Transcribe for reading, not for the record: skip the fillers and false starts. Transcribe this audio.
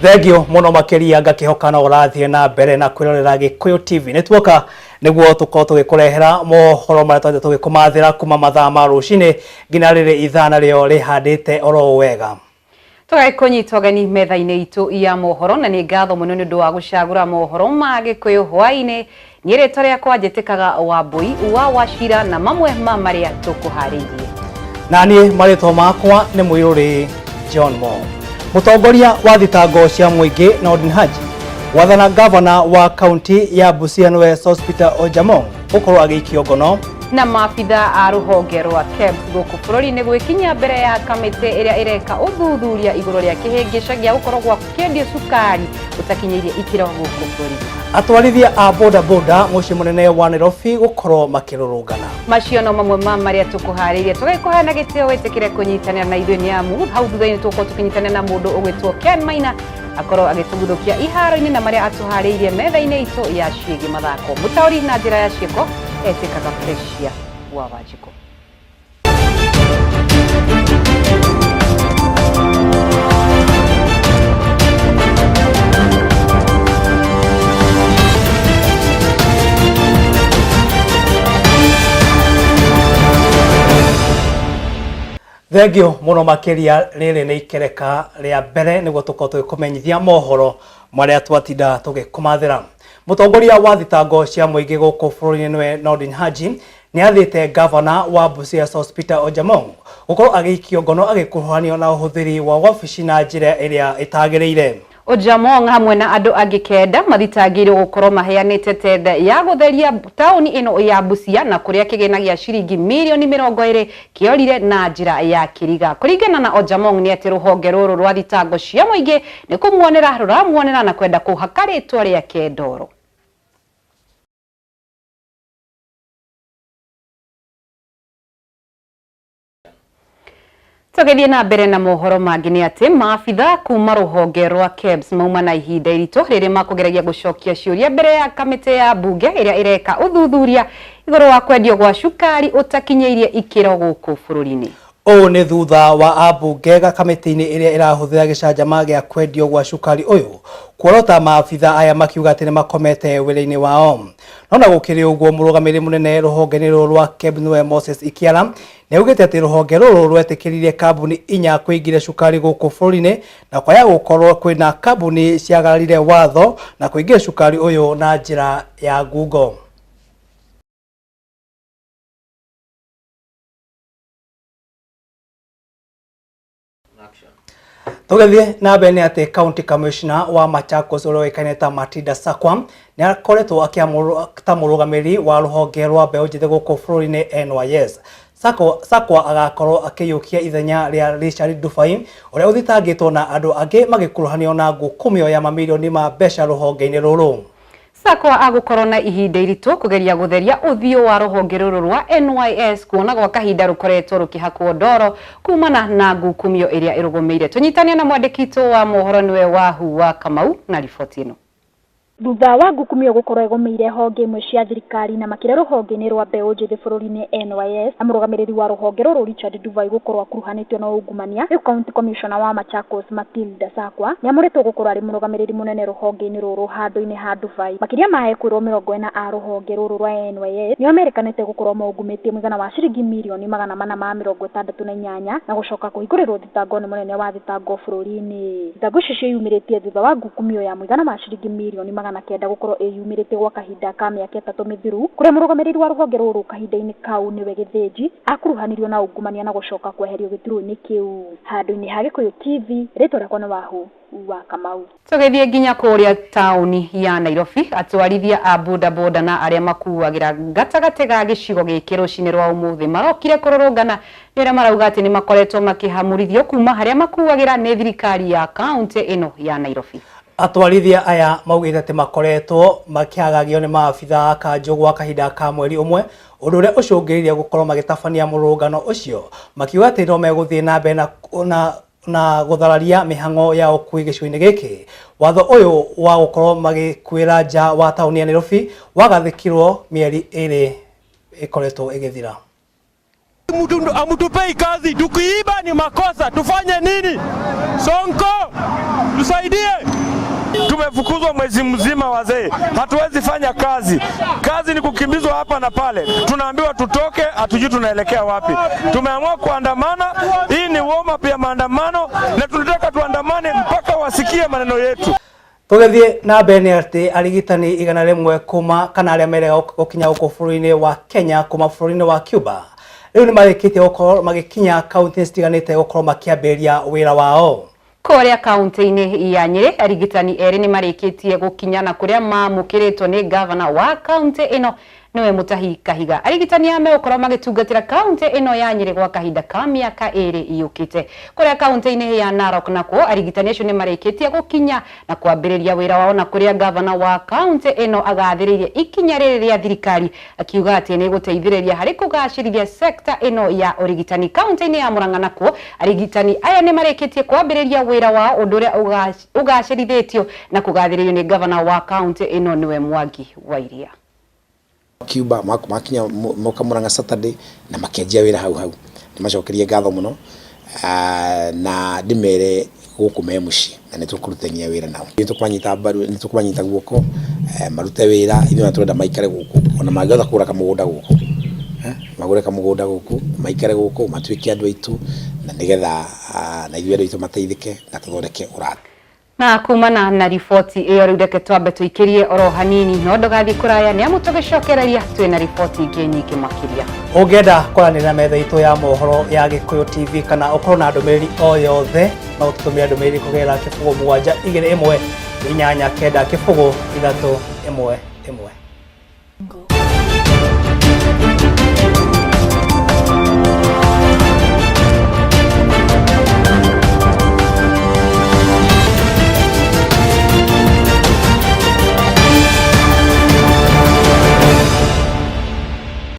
Thengio muno makiria, ngakĩhoka no ũrathiĩ na mbere na kwĩrorera Gĩkũyũ TV. Nĩ tuoka nĩguo tũkorwo tũgĩkũrehera mohoro marĩa twathiĩ tũgĩkũmathĩra kuma mathaa ma rũcinĩ nginya rĩrĩ ithaa narĩo rĩhandĩte oro wega. Tũgagĩkũnyita ũgeni metha-inĩ itũ ya mohoro, na nĩ ngatho mũno nĩ ũndũ wa gũcagũra mohoro ma Gĩkũyũ hwaĩ-inĩ. Niĩ rĩtwa rĩakwa njĩtĩkaga Wambũi wa Wacira, na mamwe ma marĩa tũkũharĩirie. Na niĩ marĩtwa makwa nĩ Mũirũrĩ John Mo. Mũtongoria wa thitango cia mũingĩ Nordin Haji gwathana gavana wa kaunti ya Busia nĩwe Sospeter Ojamong gũkorwo agĩikio ngono. Na maabitha a rũhonge rwa KEBS gũkũ bũrũri-inĩ gwĩkinyia mbere ya kamĩtĩ ĩrĩa ĩreka ũthuthuria igũrũ rĩa kĩhĩngĩca gĩa gũkorwo gwa kĩendio cukari ũtakinyĩirie ikĩro gũkũ bũrũri-inĩ. Atwarithia a boda boda mũciĩ mũnene wa Nairobi gũkorwo makĩrũrũngana. Macio no mamwe ma marĩa tũkũharĩirie. Tũgĩkũheana gĩtĩo wĩtĩkĩre kũnyitanĩra na ithuĩ, nĩ amu hau thutha-inĩ tũgũkorwo tũkĩnyitanĩra na mũndũ ũgwĩtwo Ken Maina, akorwo agĩtũguthũkia iharo-inĩ na marĩa atũharĩirie metha-inĩ itũ ya ciĩgiĩ mathako. Mũtaũri na njĩra ya ciĩko etĩkaga Precia wa Wanjikũ. Thengio mũno makĩria. Rĩrĩ nĩ ikereka rĩa mbere nĩguo tũkorwo tũgĩkũmenyithia mohoro marĩa twatinda tũgĩkũmathĩra. Mũtongoria wa thitango cia mũingĩ gũkũ bũrũri-inĩ nĩwe Nordin Haji nĩ athĩte gavana wa Busia Sospeter Ojamong gũkorwo agĩikio ngono agĩkuruhanio na ũhũthĩri wa wabici na njĩra ĩrĩa ĩtagĩrĩire. Ojamong hamwe na andũ angĩ 9 mathitangĩirwo gũkorwo maheanĩte tenda ya gũtheria taũni ĩno ya Busia, na kũrĩa kĩgĩna gĩa ciringi mirioni 20 kĩorire na njĩra ya kĩriga. Kũringana na Ojamong nĩ atĩ rũhonge rũrũ rwa thitango cia mũingĩ nĩ kũmuonera rũramuonera na kwenda kũhaka rĩtwa rĩake ndoro. Tũgĩthiĩ na mbere na mohoro mangĩ, nĩ atĩ maabitha kuma rũhonge rwa KEBS mauma na ihinda iritũ rĩrĩ makũgeragia gũcokia ciũria mbere ya kamĩtĩ ya mbunge ĩrĩa ĩreka ũthuthuria igũrũ wa kwendio gwa cukari ũtakinyĩirie ikĩro gũkũ bũrũri-inĩ. Ũũ nĩ thutha wa ambunge kamĩtĩ-inĩ ĩrĩa ĩrahũthĩra gĩcanjama gĩa kwendio gwa cukari ũyũ kuorota maabitha aya makiuga atĩ nĩ makomete wĩra-inĩ wao. No na gũkĩrĩ ũguo, mũrũgamĩrĩri mũnene rũhonge-inĩ rũrũ rwa KEB nĩwe Moses Ikiara nĩ augĩte atĩ rũhonge rũrũ rwetĩkĩririe kambuni 4 kũingĩria cukari gũkũ bũrũri-inĩ, na kwaya gũkorwo kwĩna kambuni ciagararire watho na kũingĩria cukari ũyũ na njĩra ya ngungo. Tũgĩthiĩ na mbere nĩ atĩ County Commissioner wa Machakos ũrĩa ũĩkaine ta Matilda Sakwa nĩ akoretwo akĩamũrwo ta mũrũgamĩrĩri wa rũhonge rwa mbeũ njĩthĩ gũkũ bũrũri-inĩ NYS. Sakwa agakorwo akĩiyũkia ithenya rĩa Richard Dubai ũrĩa ũthitangĩtwo na andũ angĩ magĩkuruhanio na ngukumio ya mamirioni ma mbeca rũhonge-inĩ rũrũ. Sakwa agũkorwo na ihinda iritũ kũgeria gũtheria ũthiũ wa rũhonge rũrũ rwa NYS, kuona gwa kahinda rũkoretwo rũkĩhakwo ndoro kumana na ngukumio ĩrĩa ĩrũgũmĩire. Tũnyitane na mwandĩki witũ wa mohoro nĩwe Wahu wa Kamau na riboti ĩno. Thutha wa ngukumio gũkorwo ĩgũmĩire honge imwe cia thirikari, na makĩria rũhonge-inĩ rwa mbeũ njĩthĩ bũrũri-inĩ NYS, na mũrũgamĩrĩri wa rũhonge rũrũ Richard Duvai gũkorwo akuruhanĩtio na ungumania, rĩu County Commissioner wa Machakos Matilda Sakwa nĩ amũrĩtwo gũkorwo arĩ mũrũgamĩrĩri mũnene rũhonge-inĩ rũrũ handũ-inĩ ha Duvai. Makĩria ma ekwĩrwo 40 a rũhonge rũrũ rwa NYS nĩo merĩkanĩte gũkorwo maungumĩtie mũigana wa ciringi mirioni 468, na gũcoka kũhingũrĩrwo thitango nĩ mũnene wa thitango bũrũri-inĩ. Thitango icio ciĩyumĩrĩtie thutha wa ngukumio ya mũigana wa ciringi mirioni 900 gũkorwo ĩyumĩrĩtie gwa kahinda ka mĩaka 3 mĩthiru, kũrĩa mũrũgamĩrĩri wa rũhonge rũrũ kahinda-inĩ kau nĩwe Gĩthĩnji akuruhanirio na ungumania na gũcoka kweherio gĩturwa-inĩ kĩu. Handũ-inĩ ha Gĩkũyũ TV, rĩtwa rĩakwa nĩ Wahu wa Kamau. Tũgĩthiĩ nginya kũrĩa taũni ya Nairobi, atwarithia a boda boda na arĩa makuagĩra gatagatĩ ga gĩcigo gĩkĩ rũcinĩ rwa ũmũthĩ marokire kũrũrũngana nĩ ũrĩa marauga atĩ nĩ makoretwo makĩhamũrithio kuma harĩa makuagĩra nĩ thirikari ya kaũntĩ ĩno ya Nairobi. Atwarithia aya maugĩte atĩ makoretwo makĩagagio nĩ maabitha a kanjũ gwa kahinda ka mweri ũmwe, ũndũ ũrĩa ũcũngĩrĩirie gũkorwo magĩtabania mũrũrũngano ũcio, makiuga atĩ no megũthiĩ na mbere na gũthararia mĩhang'o ya ũkui gĩcigo-inĩ gĩkĩ. Watho ũyũ wa gũkorwo magĩkuĩra nja wa taũni ya Nairobi wagathĩkirwo mĩeri 2 ĩkoretwo ĩgĩthira. Mtu amtupei kazi, tukiiba ni makosa, tufanye nini? Sonko, tusaidie. Tumefukuzwa mwezi mzima wazee, hatuwezi fanya kazi. Kazi ni kukimbizwa hapa na pale, tunaambiwa tutoke, hatujui tunaelekea wapi. Tumeamua kuandamana. Hii ni warm up ya maandamano, na tunataka tuandamane mpaka wasikie maneno yetu. Tũgĩthiĩ na mbere nĩ atĩ arigitani 100 kuma kana arĩa merega gũkinya gũkũ bũrũri-inĩ wa Kenya kuma bũrũri-inĩ wa Cuba rĩu nĩ marĩkĩtie gũkorwo magĩkinya kaunti citiganĩte gũkorwo makĩambĩrĩria wĩra wao. Kũrĩa kaunti-inĩ ya Nyĩrĩ, arigitani erĩ nĩ marĩkĩtie gũkinya na kũrĩa mamũkĩrĩtwo nĩ gavana wa kaunti ĩno, nĩwe Mutahi Kahiga. Arigitani aya megũkorwo magĩtungatĩra kaunti ĩno ya Nyĩrĩ gwa kahinda ka mĩaka 2 yũkĩte. Kũrĩa kaunti-inĩ ya Narok nakuo, arigitani acio nĩ marĩkĩtie gũkinya na kwambĩrĩria wĩra wao, na kũrĩa gavana wa kaunti ĩno agathĩrĩirie ikinya rĩrĩ rĩa thirikari, akiuga atĩ nĩ gũteithĩrĩria harĩ kũgacĩrithia sekta ĩno ya ũrigitani. Kaunti-inĩ ya Murang'a nakuo, arigitani aya nĩ marĩkĩtie kwambĩrĩria wĩra wao, ũndũ ũrĩa ũgacĩrithĩtio na kũgathĩrĩrio nĩ gavana wa kaunti ĩno, nĩwe Mwangi wa Iria. Cuba makinya moka Murang'a Saturday na makianjia wĩra hau hau. Nĩmacokerie ngatho mũno, na ndĩmere gũkũ me mũciĩ na nĩtũkũrutania wĩra nao. Nĩtũkũmanyita mbaru, nĩtũkũmanyita guoko, marute wĩra. Ithuĩ ona tũrenda maikare gũkũ, ona mangĩhota kũgũra kamũgũnda gũkũ, magũre kamũgũnda gũkũ, maikare gũkũ, matuĩke andũ aitũ, na nĩgetha na ithuĩ andũ aitũ mateithĩke na tũthondeke ũrata. Na kumana na riboti ĩyo, rĩu reke twambe tũikĩrie oro hanini, no ndũgathiĩ kũraya nĩ amu tũgĩcokereria twĩna riboti ingĩ nyingĩ makĩria. Ũngĩenda kwaranĩria na metha itũ ya mohoro ya Gĩkũyũ TV kana ũkorwo na ndũmĩrĩri o yothe, no ũtũtũmĩre ndũmĩrĩri kũgerera 0 7 2 1 8 9 0 3 1 1.